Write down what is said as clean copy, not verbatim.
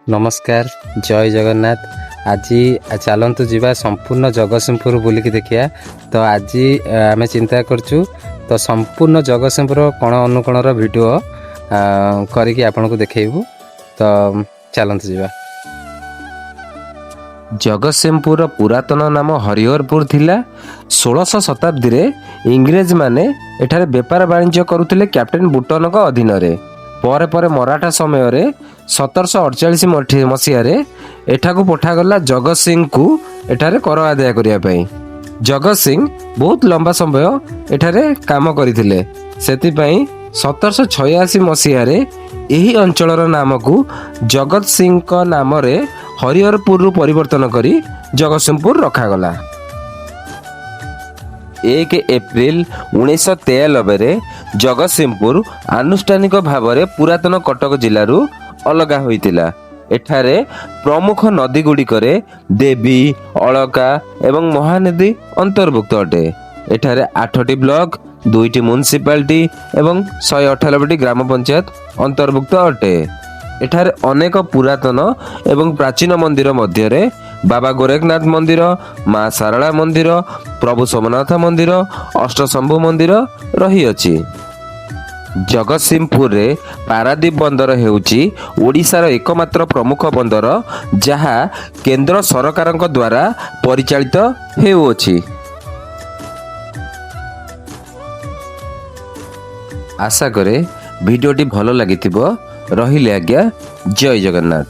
ନମସ୍କାର, ଜୟ ଜଗନ୍ନାଥ। ଆଜି ଚାଲନ୍ତୁ ଯିବା, ସମ୍ପୂର୍ଣ୍ଣ ଜଗତସିଂହପୁର ବୁଲିକି ଦେଖିବା। ତ ଆଜି ଆମେ ଚିନ୍ତା କରୁଛୁ, ତ ସମ୍ପୂର୍ଣ୍ଣ ଜଗତସିଂହପୁର କୋଣ ଅନୁକୋଣର ଭିଡ଼ିଓ କରିକି ଆପଣଙ୍କୁ ଦେଖେଇବୁ। ତ ଚାଲନ୍ତୁ ଯିବା। ଜଗତସିଂହପୁରର ପୁରାତନ ନାମ ହରିହରପୁର ଥିଲା। 16ଶହ ଶତାବ୍ଦୀରେ ଇଂରେଜମାନେ ଏଠାରେ ବେପାର ବାଣିଜ୍ୟ କରୁଥିଲେ କ୍ୟାପ୍ଟେନ୍ ବୁଟନଙ୍କ ଅଧୀନରେ। ପରେ ପରେ ମରାଠା ସମୟରେ 1748 ମସିହାରେ ଏଠାକୁ ପଠାଗଲା ଜଗତ ସିଂଙ୍କୁ ଏଠାରେ କର ଆଦାୟ କରିବା ପାଇଁ। ଜଗତ ସିଂ ବହୁତ ଲମ୍ବା ସମୟ ଏଠାରେ କାମ କରିଥିଲେ। ସେଥିପାଇଁ 1786 ମସିହାରେ ଏହି ଅଞ୍ଚଳର ନାମକୁ ଜଗତ ସିଂଙ୍କ ନାମରେ ହରିହରପୁରରୁ ପରିବର୍ତ୍ତନ କରି ଜଗତସିଂହପୁର ରଖାଗଲା। 1 ଏପ୍ରିଲ 1993ରେ ଜଗତସିଂହପୁର ଆନୁଷ୍ଠାନିକ ଭାବରେ ପୁରାତନ କଟକ ଜିଲ୍ଲାରୁ ଅଲଗା ହୋଇଥିଲା। ଏଠାରେ ପ୍ରମୁଖ ନଦୀ ଗୁଡ଼ିକରେ ଦେବୀ, ଅଳକା ଏବଂ ମହାନଦୀ ଅନ୍ତର୍ଭୁକ୍ତ ଅଟେ। ଏଠାରେ ଆଠଟି ବ୍ଲକ, ଦୁଇଟି ମ୍ୟୁନିସିପାଲିଟି ଏବଂ 198ଟି ଗ୍ରାମ ପଞ୍ଚାୟତ ଅନ୍ତର୍ଭୁକ୍ତ ଅଟେ। ଏଠାରେ ଅନେକ ପୁରାତନ ଏବଂ ପ୍ରାଚୀନ ମନ୍ଦିର ମଧ୍ୟରେ ବାବା ଗୋରେଖନାଥ ମନ୍ଦିର, ମା ଶାରଳା ମନ୍ଦିର, ପ୍ରଭୁ ସୋମନାଥ ମନ୍ଦିର, ଅଷ୍ଟଶମ୍ଭୁ ମନ୍ଦିର ରହିଅଛି। ଜଗତସିଂହପୁରରେ ପାରାଦୀପ ବନ୍ଦର ହେଉଛି ଓଡ଼ିଶାର ଏକମାତ୍ର ପ୍ରମୁଖ ବନ୍ଦର, ଯାହା କେନ୍ଦ୍ର ସରକାରଙ୍କ ଦ୍ୱାରା ପରିଚାଳିତ ହେଉଅଛି। ଆଶା କରେ ଭିଡ଼ିଓଟି ଭଲ ଲାଗିଥିବ। ରହିଲି ଆଜ୍ଞା, ଜୟ ଜଗନ୍ନାଥ।